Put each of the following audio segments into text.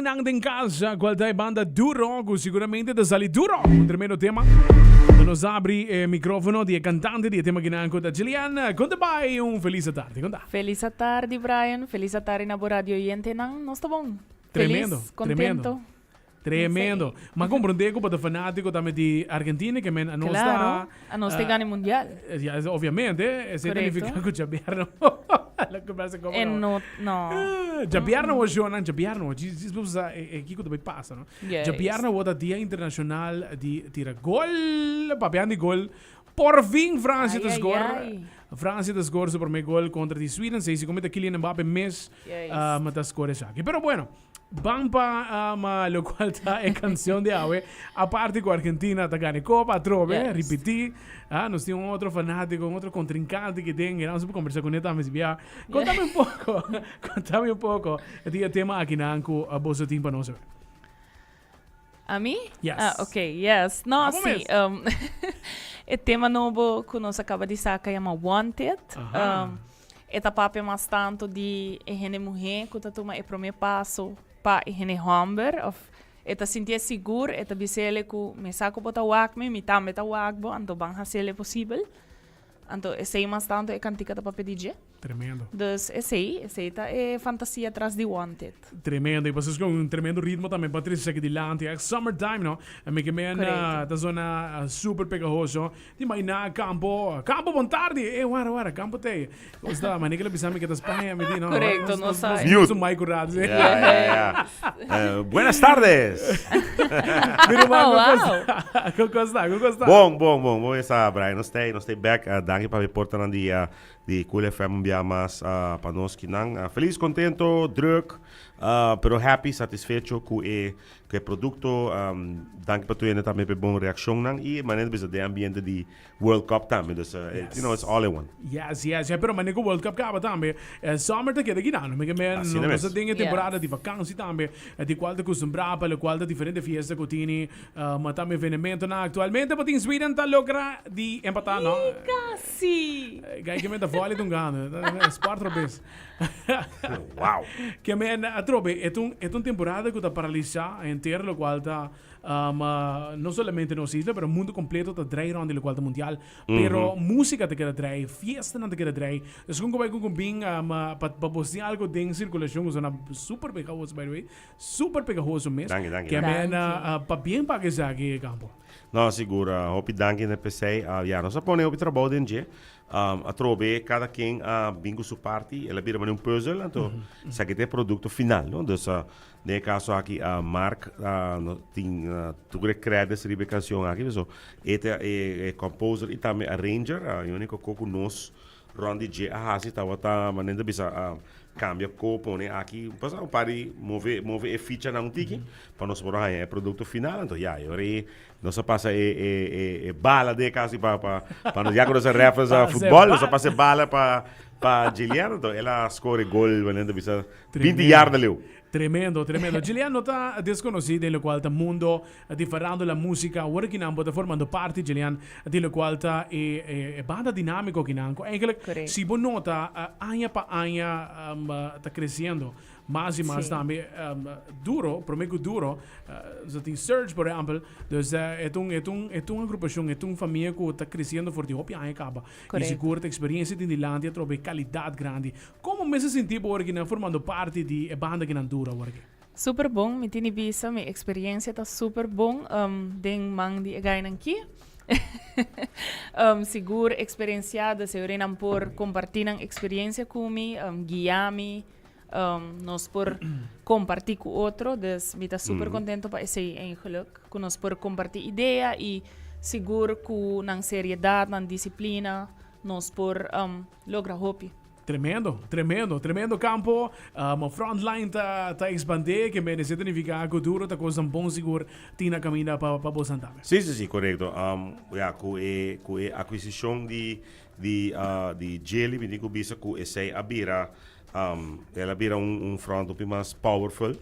Gainan den casa, cual ta e banda Duro, cu seguramente ta sali duro. Un tremendo tema. Nos abri e microfono di e cantante di e tema kinan cu ta Gillian. Con ta bay? Un feliz atardi. Con ta? Feliz atardi Brian, feliz atardi na bo radio oyentenan. Nos ta bon. Tremendo, Feliz, tremendo. contento. Tremendo. Ma comprende cu bo ta fanatico tambe di Argentina, ke men a nos ta... Claro, a nos ta gana e mundial. Ja, obviamente. Esey ta Correcto. nifica cu djabièrnè lo cuminsa como E no. no, no. Djabièrnè wo shownan, djabièrnè wo. Djis djis bo sa e kico ta bay pasa, no? Juist. Djabièrnè wo ta dia internacional di tira gol. Papiando di gol, por fin Francia Ay, ta ay, score. ay. Francia ta score su prome gol contra di Sweden. Seis y cometa Kylian Mbappe mes Juist. um, ta score esaki. Pero bueno. Ban pa um, locual ta e cancion di awe. Aparte cu Argentina ta gana e copa atrobe, Yes. ripiti. Ah, nos tin un otro fanatico, un otro contrincante que den. Nos por conversa con él tambe si bia. Contame un poco, contame un poco di e tema akinan cu uh, boso tin pa nos awe. Ami? Yes. Ah, ok, yes. No, Abo sí. mes. Um, e tema nobo ku nos acaba di saca yama Wanted. Aha. Um, e ta papia mas tanto di e hende muhé ku ta tuma e promé paso pa e hende hòmber of e ta sintié sigur, e ta bis'ele ku mi sa ku bo ta wak mi, mi tambe ta wak bo, anto ban hasiel e posibel. Anto esei mas tanto e kantika ta papia di dje. Tremendo. Dus esei, esei ta e fantasia tras di Wanted. Tremendo. Y pasobra cu un tremendo ritmo tambe pa trece esaki dilanti. Echt summertime, no? En mi ke men Correcto. ta zona super pegahoso. Di mainá Campo. Campo, bon tardi! Eh, wara, wara, Campo t'ey. Como sta? Mane ke lo bisa mi ke ta Spaña, mi di, no. Correcto, no sa. Nos Mute. un mic un rato, sí. Ja, ja, ja. Buenas tardes. Mi ruman, Oh, con wow. sta? Con sta? Con sta? Bon, bon, bon. Bon esta, Brian. Nos t'ey, nos t'ey back. Danki pa mi portanan di di Cool FM un bia mas pa nos kinan. Feliz, contento, druk, pero happy, satisfecho cu e cu e producto. Danki pa tur hende tambe pa e bon reaccionnan y manera bisa den ambiente di World Cup tambe. Dus, you know, it's all in one. Yes, yes. Ja, pero manera cu World Cup caba tambe, summer ta keda kinan. Mi ke men, Asina nos mes. ta den e temporada di vakantie tambe, di cual ta acostumbra pa locual ta diferente fiesta cu tini, ma tambe evenementonan. Actualmente pa tin Sweden ta logra di empata, no? Sí. Gai ke men ta volley ta un gana. Sport robes. Wow. Ke men atrobe e ta un e ta un temporada ku ta paralisá henter lokual ta um, no solamente nos isla pero mundo kompleto ta drei rond di lokual ta mundial. Pero músika ta keda drei, fiestanan ta keda drei. Dus kon ku bai ku ku bin um, pa pa bo tin algo den sirkulashon ku sona super pegahoso by the way. Super pegahoso mes. Danki, danki, Ke danki. men uh, pa bien pa esaki Campo. No, sigur. Hopi danki na p'esei. Ya, nos a pone hopi trabou den dje. Atrobe kada ken a bin ku su parti, el a bira manera un pùzel, anto esaki ta e produkto final, no? Dus, den e kaso aki, Mark no tin tur e credits riba e kanshon aki, paso e ta e composer i tambe arranger. E úniko ko ku nos rònt di dje a hasi tabata manera ta bisa kambia ko pone aki, pasa un par di move move e fichanan un tiki pa nos por a haña e produkto final. Anto ya, e ora ei nos a pasa e e e e bala den e kasi pa pa pa nos ya ku nos a reference a Pasa e futbòl, nos a bala. pasa e bala pa pa Gillian, anto el a score e gol manera ta bisa binti Tremendo. yarda leu. Tremendo, tremendo. Gillian no ta desconoci den locual ta mundo di farándula, musica. Awor kinan bo ta formando parti, Gillian, di locual ta e, e, e banda dinamico kinan cu eigenlijk Correcto. si bo nota aña pa aña ta creciendo mas y mas Sí. tambe duro, prome cu duro, so tin Surge por ehempel, dus e ta un, e ta un, e ta un agrupacion, e ta un famia cu ta creciendo for di hopi aña caba. Y Correcto. sigur ta experiencia tin dilanti atrobe calidad grandi. Como mester sinti bo ora ki nan formando parti di e banda ki nan dura awor aki? Super bon, mi tini bisa, mi experiencia ta super bon den man di e gainan ki. Sigur experiencia, dus e ora nan por comparti nan experiencia cu mi, guia mi, nos por comparti cu otro, dus mi ta super contento pa esey eigenlijk, cu nos por comparti idea y sigur cu nan seriedad, nan disciplina, nos por logra hopi. Tremendo, tremendo, tremendo campo. Um, frontline ta, ta expande, que merece significa cu duro ta cosnan bon sigur tin na caminda pa, pa bosan tambe. Sí, sí, sí, correcto. Um, ja, cu e, cu e acquisition di, di, uh, di Jelly, mi tin cu bisa cu esey a bira. Um, el a bira un, un front hopi mas powerful.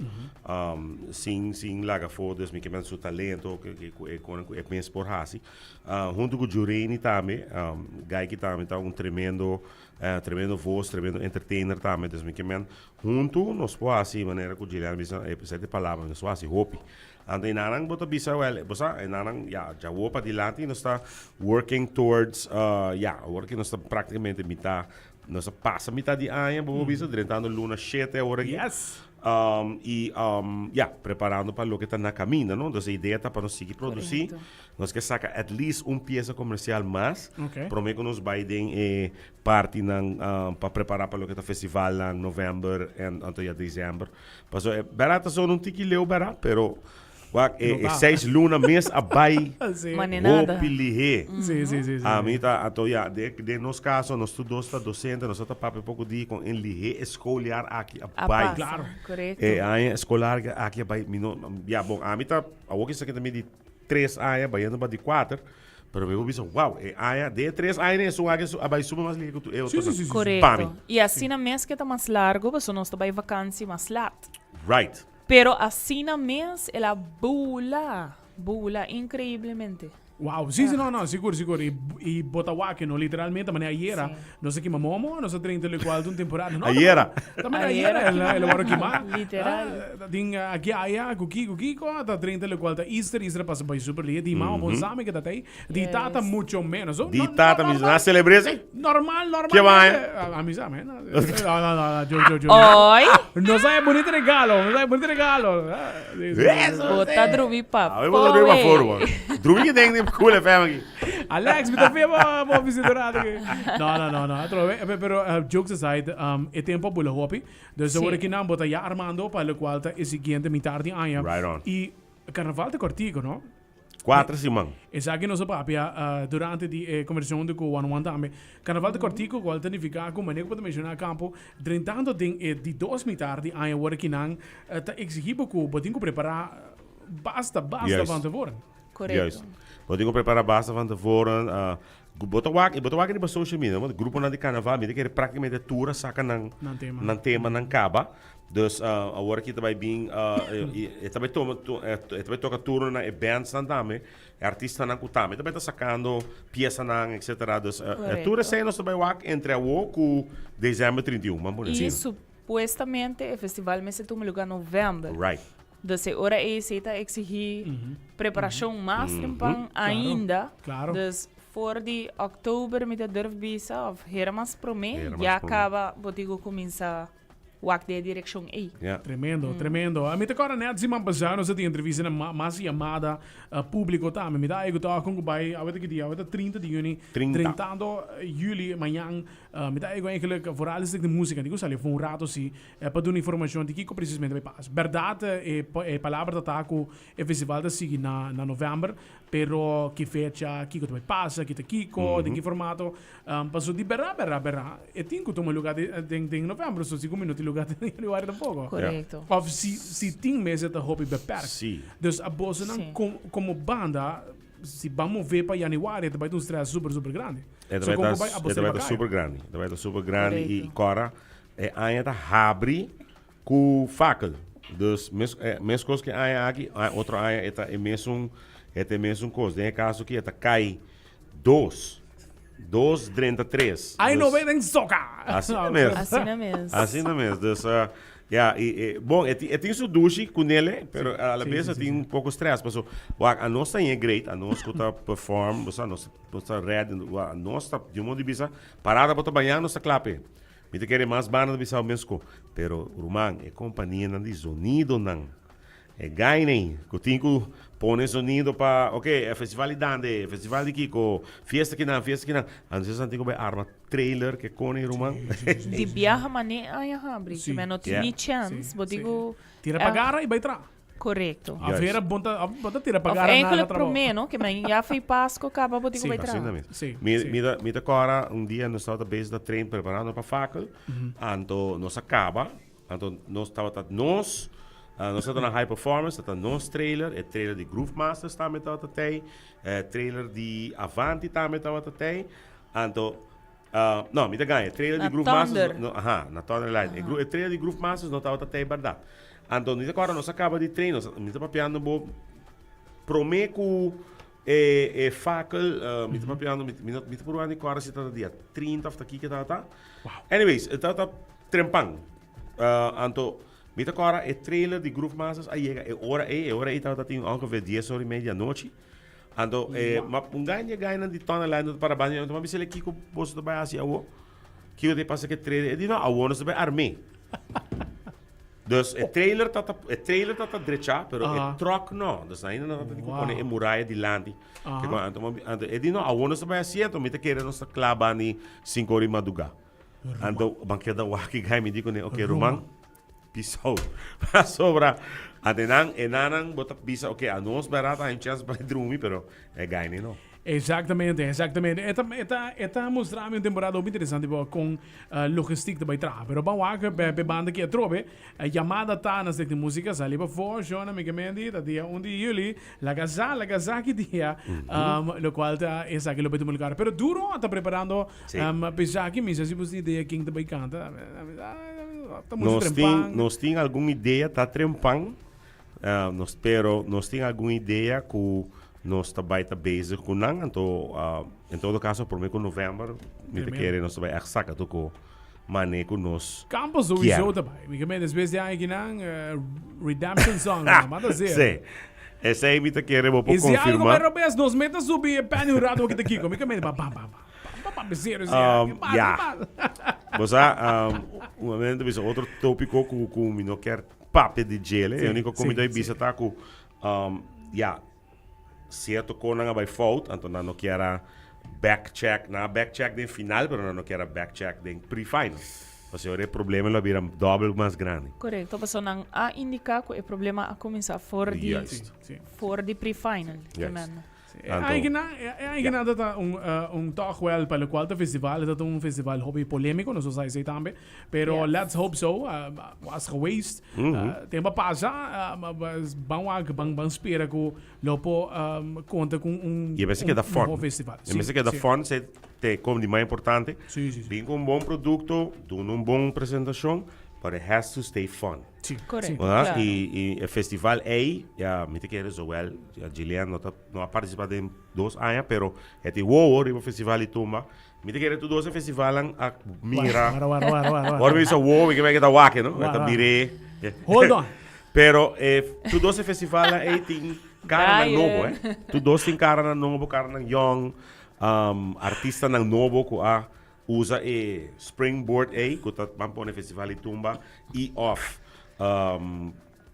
Um, sin, sin laga for, dus mi ke men su talento, ke, ke, ku e kon ku e mes por hasi. Uh, hunto ku Jureni tambe, um, Gaiki tambe ta un tremendo, eh, tremendo voz, tremendo entertainer tambe, dus mi ke men hunto nos por hasi manera ku Juliana bisa, e sete palabra, nos por hasi hopi. Anto enanan bo ta bisa wel, bo sa, enanan, ya, djawo padilanti nos ta working towards, uh, ya, awor ki nos ta prácticamente mitad Nos a pasa mitad di aña, bo por bisa, drentando luna shete awor aki. Yes. Um, y um, ya, preparando pa loke ta na caminda, no? Entonces, e idea ta pa nos sigui produci. Correcto. Nos ke saca at least un pieza comercial mas. Ok. Prome cu nos bay den e partynan um, pa prepara pa loke ta festivalnan, november en anto ya december. Paso, e bera ta sona un tiki leu bera, pero Wak, e, No e ta. seis luna mes a bai Sí. Mane nada. hopi lihé. Sí, sí, sí, sí. A mi ta, anto ya, de, den nos caso, nos tur dos ta docente, nos ta papia poco di con en lihé e schooljaar aki a A bai. pasa. Claro. Correcto. E aña escolar aki a bai, mi no, ya, bon, a mi ta, awor ki esaki ta mi di tres aña, bayendo pa di cuater, pero mi por bisa, wow, e aña, de e tres aña esun aki a bai suma mas lihé cu tu e Sí, otro sí, sí, sí, sí. Pa mi. Correcto. Y asina mes ke ta mas largo, pasobra nos ta bai vakantie mas laat. Right. Pero asina mes el a bula, bula increiblemente. Wow, sí, sí, no, no, sigur, sigur. Y, y bo ta wak, no, literalmente, manera ayera, Sí. nos a kima momo, nos a drenta locual un temporada. No, Ayera. Ta manera ayera, el, el word kima. Literal. Ah, tin aki aya, ku kiko, kiko, ta drenta locual ta Easter, Easter pasa bay super lihe. Di mama bon sami que ta tei. Di tata mucho menos. So, Di no, tata no, mi normal, na celebré sí. Normal, normal. Ke vai? A mi sa, man. No, no, no, no, yo, yo, yo. Oi, No sabe bonito regalo, no sabe bonito regalo. Ah, sí, sí. Eso, bo ta drumi pa A ver, bo ta drumi pa foe. for, man. Drumi que den Cool FM aki. Alex, mi ta fia bo bo visitador aki. No, no, no, no. Otro, eh, pero eh, jokes aside, um, e tempo a bula hopi. Dus Sí. awor aki nan bo ta ya armando pa locual ta e siguiente mitad di aña. Right on. Y carnaval ta cortico, no? Cuatro siman. Esaki nos a papia durante di e conversacion hunto cu One One tambe. Carnaval ta cortico, cual ta nifica cu manera cu bo ta menciona campo, drentando den e di dos mitar di aña ora ki nan ta exigi bo cu bo tin cu prepara basta, basta Juist. van tevoren. Correcto. Juist. Bo tin cu prepara basta van tevoren. Bo ta wak, bo ta wak riba social media, want gruponan di carnaval mi ta kere practicamente tur a saca nan, Nan tema. nan tema, nan caba. Dus awor aki ta bai bin e ta bai toma e ta bai toka turno na e bandsnan tambe, e artistanan ku tambe ta bai ta sakando piesanan etcetera. Dus tur esei nos ta bai wak entre awo ku december 31, ban pone I asina. supuestamente e festival mester tuma luga november. Right. Dus e ora ei esei ta exigí preparashon mas trempan ainda. Claro. Dus for di oktober mi ta durf bisa of hera mas promé Hera mas ya promé. kaba bo tin ku kuminsá Wak den e direccion ey. Ja. Tremendo, tremendo. A mi ta kòrda net siman pasá nos a tin entrevista na ma mas yamada públiko tambe. Mi ta aigu tòg kon ku bai awe ta ki dia? Awe ta 30 di yüni. 30. Drentando yüli mañan. Mi ta aigu eigenlijk vooral esaki di músika di ku sali for un rato si pa duna informashon di kiko presismente bai pasa. Bèrdat e e palabra ta ta ku e festival ta sigui na na novèmber pero ki fecha, kiko ta bai pasa, ki ta kiko, den ki formato. Paso di bera bera bera e tin cu tuma lugar den den november, so sigur mi no tin lugar den januari tampoco. Correcto. Of si si tin mester ta hopi beperk. Si. Dus a bosonan Si. com como banda si ban move pa januari e ta bai ta un stress super super grandi. E ta So bai con ta cu bai a e boso ta bai riba ta caya. super grandi. E ta bai ta super grandi y Correcto. cora e aña ta habri cu fakel. Dus mes eh mescos cu e aña aki, otro aña e ta e mesun e ta e mesun cos. Den e caso aki e ta cay dos. Dos drenta tres. Ay no Dus bay den soca! Asina mes. Asina mes. Asina mes. Dus uh, ja, y, e, bon, e, ti- e tin su dushi kunele, pero a la Sí, vez sí, e sí, tin un poco stress. Paso, wak, a nos ta in great, a nos ku ta perform, o sea, nos, nos ta ready, wa, nos ta, di un modo di bisa, parada bo ta baña, nos ta klape. Mi ta kere mas banda ta bisa mes ko. Pero, ruman, e kompanianan di zonidonan, E gainan ku tin ku pone sonido pa, ok, e festival di dande, e festival di kiko, fiesta kinan, fiesta kinan. Antes nan tin ku bai arma trailer ke kone ruman. Di biaha mane aña habri, Sí. ke men no tin Yeah. ni chance, Sí, bo tin sí. ku Tira pa gara i bai tra. Korekto. A vera bon ta, bo ta tira pa Of gara na na eigenlijk trabou. promé, no? Ke men ya fei Pasko kaba bo tin ku Sí. bai tra. Asina mes. Sí, Mi, sí. mi ta, mi ta kòrda un dia nos tabata bezig ta train preparando pa fakel, anto nos a kaba. Anto nos tabata nos, nos tabata na High Performance, tabata nos trailer, e trailer di Groove Masters tambe tabata tei, e trailer di Avanti tambe tabata tei. Anto No, mi ta gaña. E trailer di Na Groove Masters Thunder. no, aha, na Thunder Light. E gru- e trailer di Groove Masters no tabata tei berdad. Anto mi ta kòrda nos a kaba di train, nos mi ta papiando bo promé ku e e fakel, mi ta papiando, mi mi no mi ta purba di kòrda si tabata dia 30 òf ta kiko tabata. Wow. Anyways, e tabata trempan. Anto mi ta kòrda e trailer di Groove Masters a yega e ora ei, e ora ei tabata tin ongeveer dies ora i media anochi. Anto e ma un gai di e gainan di Thunder Light no ta para banda, anto mi a bisa el'e kiko boso ta bai hasi awo? Kiko ta pasa ku e trailer? E di no, awo nos ta bai arm'é. Dus e trailer ta ta e trailer ta ta drechá, pero e truck no. Dus ainda nan ta tin ku pone e muraya dilanti. Anto mi anto e di no, awo nos ta bai hasié, anto mi ta kere nos ta kla banda sinku ora di madugá. Anto ban keda wak e gai, mi di kuné, oke ruman. Pisou. Pasobra atenan e nanan bo ta bisa oke anos berdad a hay un chance pa drumi pero e gaine no. Exactamente, exactamente. E ta, e ta, e ta mustra mi un temporada hopi interesante pa con logistiek ta bay traha. Pero ban wak pe, pe banda aki atrobe. E yamada ta na Stichting Musica sali pafó, Shona, mi ke mendi, ta dia un di juli. Laga sa, laga sa ki dia, locual ta esaki lo bay tuma lugar. Pero duro ta preparando Sí. Pa esaki mi sa si bo tin idea ken ta bay canta. Ta mucho Nos tin, trempan. nos tin algun idea, ta trempan, ah, nos, pero nos tin algun idea ku nos ta bai ta bezig ku nan, anto ah, en todo caso prome ku november mi ta Tremendo. kere nos ta bai echt saka tur ku mane ku nos Campo sowieso kier. ta bai. Mi ke men despues di aña kinan eh, Redemption Song, no, manda ser. Sí. Esei mi ta kere bo por Y si algo konfirma. bai robes, nos meta subi e penny un rato kita kiko. Mi ke men ba bam bam bam. Um, ya. Bo sa, um, un momento bisa otro tópico ku ku mi no kier papia di djele. E único ku mi ta bisa ta ku um, ya, cierto konan a bai fout, anto nan no kier a back check, nan a back check den final, pero nan no kier a back check den pre-final. Pasobra e problema lo a bira dobbel mas grandi. Correcto, pasobra nan a indica cu e problema a cuminsa for di Juist. for di pre-final. Juist. E eigenaar ta ta un un toch wel pa locual ta festival, e ta ta un festival hopi polemico, nos sa esey tambe, pero let's hope so, was geweest, tempo a pasa, ban wak, ban ban spera cu lo por conta cu un Y e mester keda fun. bon festival. E mester keda fun, esey te como di mas importante. Bin cu un bon producto, duna un bon presentacion, but it has to stay fun. Sí. Correcto, Verdad? claro. Y, y e festival ey, ya, mi te kere zowel, ya Gillian no ta, no a participa den dos aña, pero e tin wowo riba festival di tumba. Mi te kere tur dos e festivalnan a mira. Wara, wara, wara, wara, wara. Ora mi bisa wowo, mi ke mira ke ta wak, no? Wara, Ta wara. mire. Hold on. Pero eh, tur dos e festivalnan ey tin karanan Brian. nobo, eh. Tur dos tin karanan nobo, karanan young, um, artistanan nobo ku a Usa e springboard ei ku ta ban pone Festival di Tumba i òf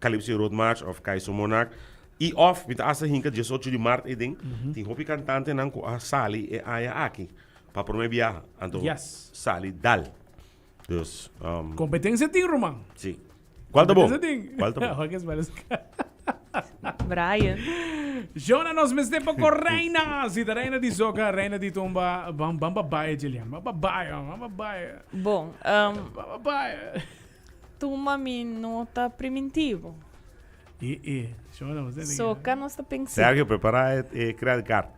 Calypso Road March òf Kaiso Monarch i òf mi ta hasta hinka diesocho di mart ei den. Tin hopi kantantenan ku a sali e aña aki pa prome biaha anto sali dal. Dus. Kompetensia tin ruman. Si. Cual ta bo? Cual ta bo? Brian. Jona nos mester poco reina. Si ta reina di soca, reina di tumba, ban ban babaya Jillian. Ban babaya, ban babaya. Bon, um, ban babaya. Tumba mi no ta primitivo. E e, Jona, você Soca nos ta pensé. Sergio, prepara e, e credit card.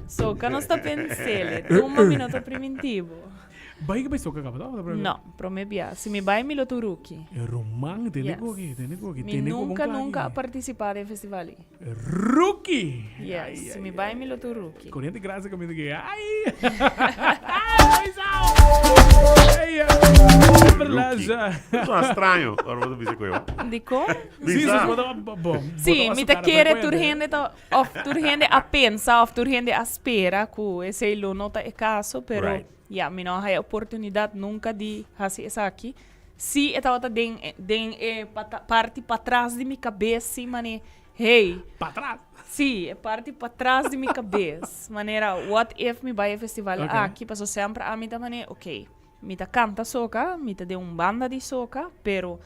Soca nos ta pensele. Tumba mi no ta primitivo. Bai ke bai soca caba ta? No, prome bia. Si mi bai mi lo tu rookie. E ruman tene Yes. koki, tene koki, Mi tene ko bon nunca, klaki. nunca a participa den festival ei. Rookie! Yes, Ai, si ai, mi bai mi lo tu rookie. Corriente gracia kaminda ke. Ai! Ai, sao! Ai, Verlaza. Eso es extraño. Ora bo ta bisa ku yo. Dikon? Sí, Bisa. sus bota bo. Sí, mi ta kere tur hende ta of tur hende a pensa of tur hende a spera ku esei lo no ta e kaso, pero Right. ya, mi no a haya oportunidat nunka di hasi esaki. Sí, e tabata den den e pata parti patras di mi kabes, sí, mane, hey. Patras? Sí, e parti patras di mi kabes. Manera, what if mi bai e festival Ok. aki? Paso semper ami ta mane, ok, mi ta kanta soka, mi ta den un banda di soka, pero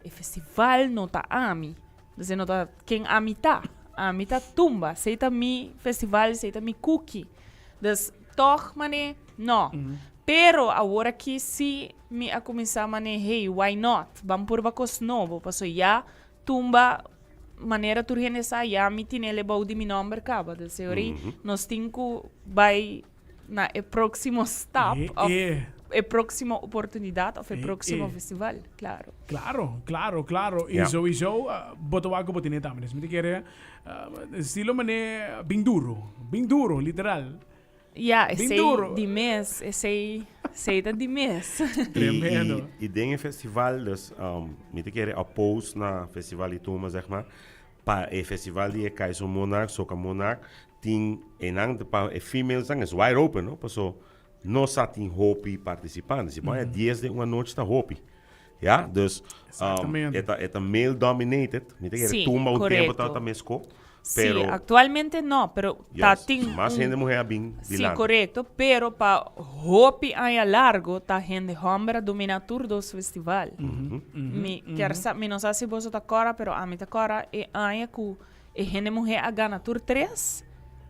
e festival no ta ami. Dus e no ta ken ami ta. Ami ta tumba. Esei ta mi festival, esei ta mi kuki. Dus tog mane, no. Pero awor aki si mi a kuminsá mane, hey, why not? Ban purba kos nobo. Paso ya tumba manera tur hende sa, ya mi tine el e bou di mi nòmber kaba. Dus e ora ei nos tin ku bai. na e próximo stap of e próximo oportunidad of e próximo festival, claro. Claro, claro, claro. Y sowieso bo ta wak ku bo tene tambe. Dus mi ta kere estilo mane bin duro, bin duro, literal. Ja, esei di mes, esei, esei ta di mes. Tremendo. Y den e festival, dus mi ta kere oppose na festival di Tuma, zeg maar, pa e festival di e Kaiso Monarch, Soca Monarch, tin enan pa e females nan is wide open, no? Paso no sa tin hopi participante. Si bo haña dies den un anochi ta hopi. Ja, dus Exactamente. e ta, e ta male dominated. Mi ta kere Sí, tumba un tempo correcto. tabata mesco. Sí, Pero actualmente no, pero ta juist, tin mas un hende muher a bin Sí, dilanti. correcto, pero pa hopi aña largo ta hende homber a domina tur dos festival. Mi kier sa, mi no sa si boso ta cora, pero ami ta cora e aña cu e hende muher a gana tur tres.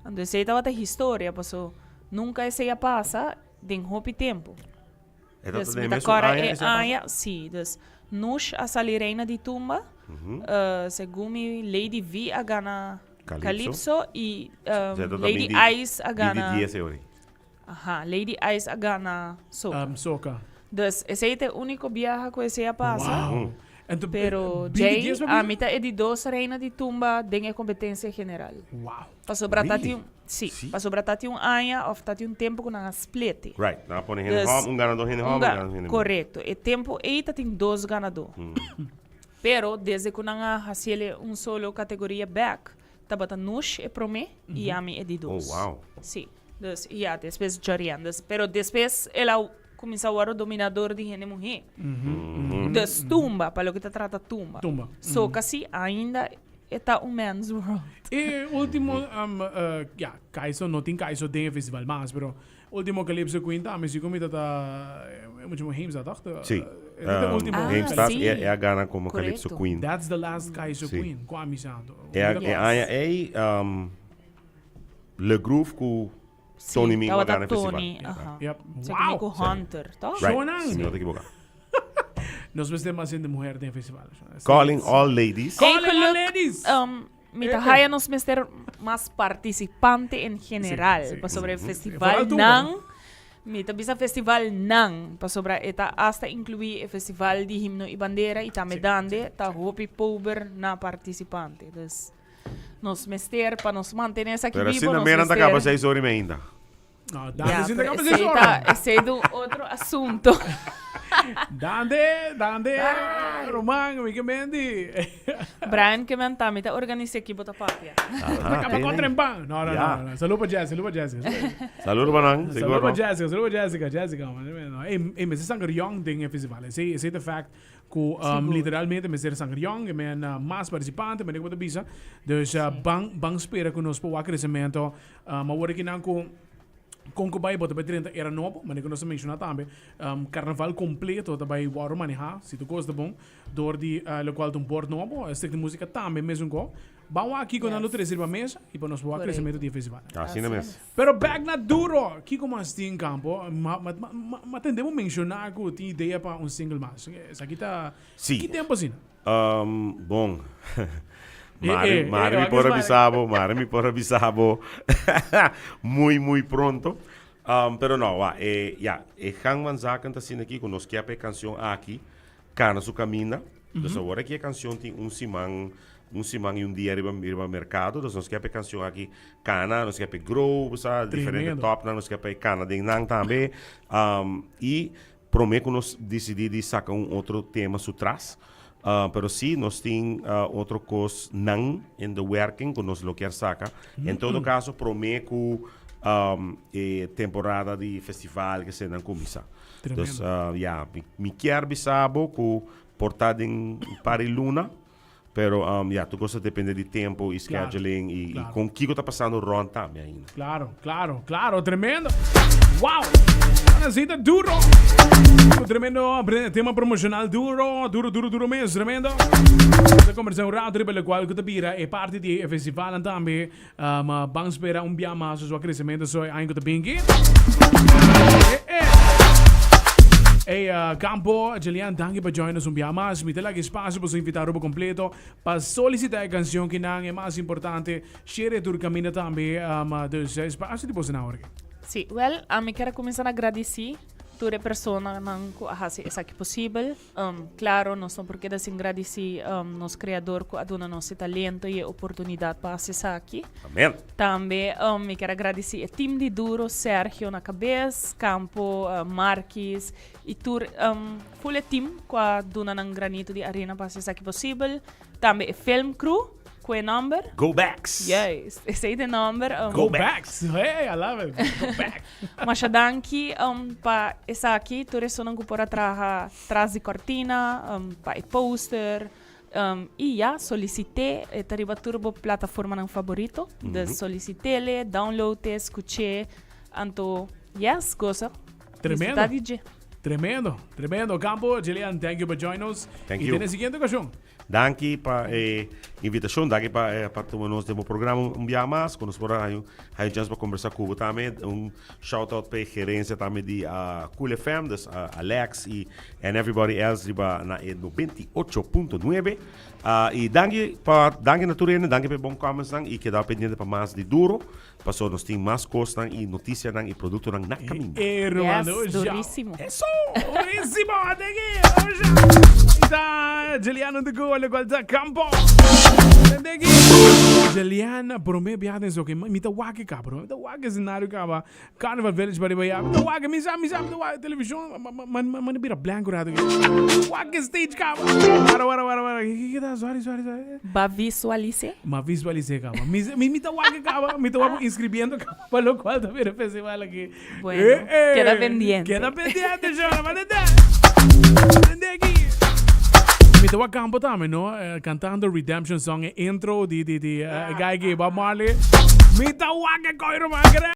Anto esey tabata historia, paso nunca esey a pasa den hopi tempo. E ta Dus den mi ta mesun kòrda aña e esei a pasa? aña, sí. Dus Nush a sali reina di tumba. Segun mi Lady V a gana Calypso. Calypso i Esei ta Lady bin di Ice a bin di gana dies e ori. Aha, Lady Ice a gana Soca. Soca. Dus esei ta e úniko biaha ku esei a pasa. Wow. Ento, Pero bin di djei dies pa bisa? ami ta e di dos reina di tumba den e kompetensia general. Wow. Pasobra ta Really? tin, sí, Sí. pasobra ta tin un aña of ta tin un tempo ku nan a splete. Right, nan a pone hende Dus, hòmber, un ganadó hende un hòmber, un ga- ganadó hende muhé. Korekto. E tempo ei ta tin dos ganadó. Pero desde ku nan a hasiel un solo kategoria bèk, tabata Nush e promé i ami e di Oh, dos. wow. Sí. Dus, ya, despues Jorian. Dus, pero despues el a kuminsá wòrdu dominador di hende muhé. Dus tumba, pa loke ta trata tumba. Tumba. So kasi ainda E ta un man's world. E ultimo, um, uh, ja, Kaiso no tin Kaiso den e festival mas, pero ultimo Calypso Queen tambe si cu mi ta ta eh, mucho mo Heemstad, toch? De, Sí. eh, de ultimo. Ah, Heemstad sí. e, e a gana como Calypso Correcto. Queen. That's the last Kaiso Sí. Queen, cu ami sa. E, a- Yes. e aña ei, um, Le Groove cu Sí, Tony Mingo a tabata gana e festival. Tony, aha. Yep. Se Wow. cu Hunter, toch? Right, Shonan. si mi no ta equivoca. Nos mester mas hende muher den festival. Calling all ladies. Calling all Eigenlijk, ladies. Mi ta Eh, eh. haya nos mester mas participante en general. Sí, sí. Pasobra e Vooral festival tumba. nan, mi ta bisa festival nan, pasobra e ta hasta inclui e festival di himno y bandera y tambe Sí, dande ta hopi pober na participante. Dus nos mester pa nos mantene esaki Pero bibo, asina nos mera ta mester caba seis ora y media. No, Dante Ja, sinta pero caba esey seis ta, ora. esey ta un otro asunto. Dante, Dante, Roman, mi ke mendi. Brian ke men ta, mi ta organisa ekipo ta papia. Aha, Caba tene. contra en pan. No, no, Ja. no, no. Saludo pa Jessica, saludo pa Jessica. Saludo pa nan, Saludo seguro. pa Jessica, saludo pa Jessica, Jessica. man. No, Ey, ey, mester sanger young den e festival. Esey, esey ta fact ku um, Sigur. literalmente mester sanger young, e men uh, mas participante, men ik bisa. Dus uh, ban, ban spera ku nos por wak crecimiento. Um, awor aki nan ku kon ku bai bo ta bai drenta era nobo, manera ku nos a menshoná tambe, um, karnaval kompleto ta bai wòrdu manehá, si tur kos ta bon, dor di uh, lokual ta un bòrd nobo, e stuk di músika tambe mesun ko. Ban wak kiko nan lo Yes. trese riba mesa i pa nos por wak Korekto. kresementu di e festival. Asina mes. Pero bèk na Duro! Kiko mas tin kampo? Ma, ma, ma, ma, ma tendemos menshoná ku tin idea pa un single mas. Esaki ta Sí. ki tempu asina? Um, bon. Eh, Mari, eh, mari eh, mi por wak avisa bo, mari mi por avisa bo muy, muy pronto. Um, pero no, wa, eh, ja, e gang van zaken ta asina aki ku nos kier pa e cancion aki kana su caminda. Dus awor aki e cancion tin un siman, un siman y un dia riba, riba mercado. Dus nos kier pa e cancion aki kana, nos kier pa e grow, bo sa, diferente Tremendo. topnan, nos kier pa e kana den nan tambe. Um, y Prome ku nos disidí di saka un otro tema su tras. Pero sí, nos tin otro kosnan in the werking ku nos lo kier saka. En todo kaso, prome ku e temporada di festival ke eseinan kuminsá. Dus, ya, mi kier bisa bo ku por ta den un par di luna. Pero ya, tur cos ta depende di tempo y scheduling y, y con kico ta pasando rond tambe ainda. Claro, claro, claro, tremendo. Wow! Anacita duro. Un tremendo tema promocional duro, duro, duro, duro mes, tremendo. Ta conversa un rato riba locual cu ta bira e parti di e festival tambe. Um, ban spera un bia mas su crecimiento so e aña cu ta binki. Eh, eh. Hey, uh, Campo, Jelian, danki pa join us un bia mas. Mi ta laga espacio pa su invita Aruba completo pa solicita e cancion kinan e mas importante. Share tur camina tambe. Um, dus espacio di boso na ahora. Sí, wel, ami kier a cuminsa na gradici tur e personanan cu a haci esaki posibel. Claro, nos no por keda sin gradici nos Creador cu a duna nos e talento y e oportunidad pa haci esaki. Amen. Tambe mi kier a gradici e team di Duro, Sergio na cabes, Campo, Marquis y tur full e team cu a duna nan granito di arena pa haci esaki posibel. Tambe e film crew cu e nomber. Go Backs. Juist, esey ta e nomber. Go Backs, hey, I love it. Go Backs. Masha danki pa esaki, tur esunnan cu por a traha tras di cortina, pa e poster. Y ya, solicite, e ta riba tur bo plataformanan favorito. Dus solicitele, download e, scuche, anto yes, goza. Tremendo. Disfruta di dje. Tremendo, tremendo. Campo, Jillian, thank you pa join nos. Thank y you. te na siguiente ocasion. Danki pa e invitacion, danki pa eh, pa tuma nos den bo programa un bia mas, ku nos por a haña un chance pa conversa ku bo tambe. Un shout out pa e gerencia tambe di ah, Cool FM, dus ah, Alex y and everybody else riba na e 98.9. Ah, y danki pa danki na tur hende, danki pa e bon comments nan y keda pendiente pa mas di Duro. Paso nos tin mas kosnan i notisianan i produktonan na kaminda. Eh, Romano, Yes, durísimo. Eso, durísimo, ateki. Ita, Juliano de Go, lo cual ta campo. Ateki. Juliana, prome biaha den soke, mi ta wak e cabro, mi ta wak e escenario caba. Carnival Village pa riba ya. Mi ta wak, mi sa, mi sa, mi ta wak television, ma bira blanco rato aki. Wak e stage caba. Wara, wara, wara, wara. Ki ta? Sorry, sorry, sorry. Ba visualis'é? Ma visualis'é caba. Mi, mi, mi ta wak caba, mi ta wak inscribiendo caba pa lo cual ta bira festival aki. Bueno, keda pendiente. Keda pendiente, shora, ma tende. Tende aki. Mi ta wak campo tambe, no? Cantando Redemption Song, e intro di, di, di, guy aki, Bob Marley. Mi ta wak e coy, ruman.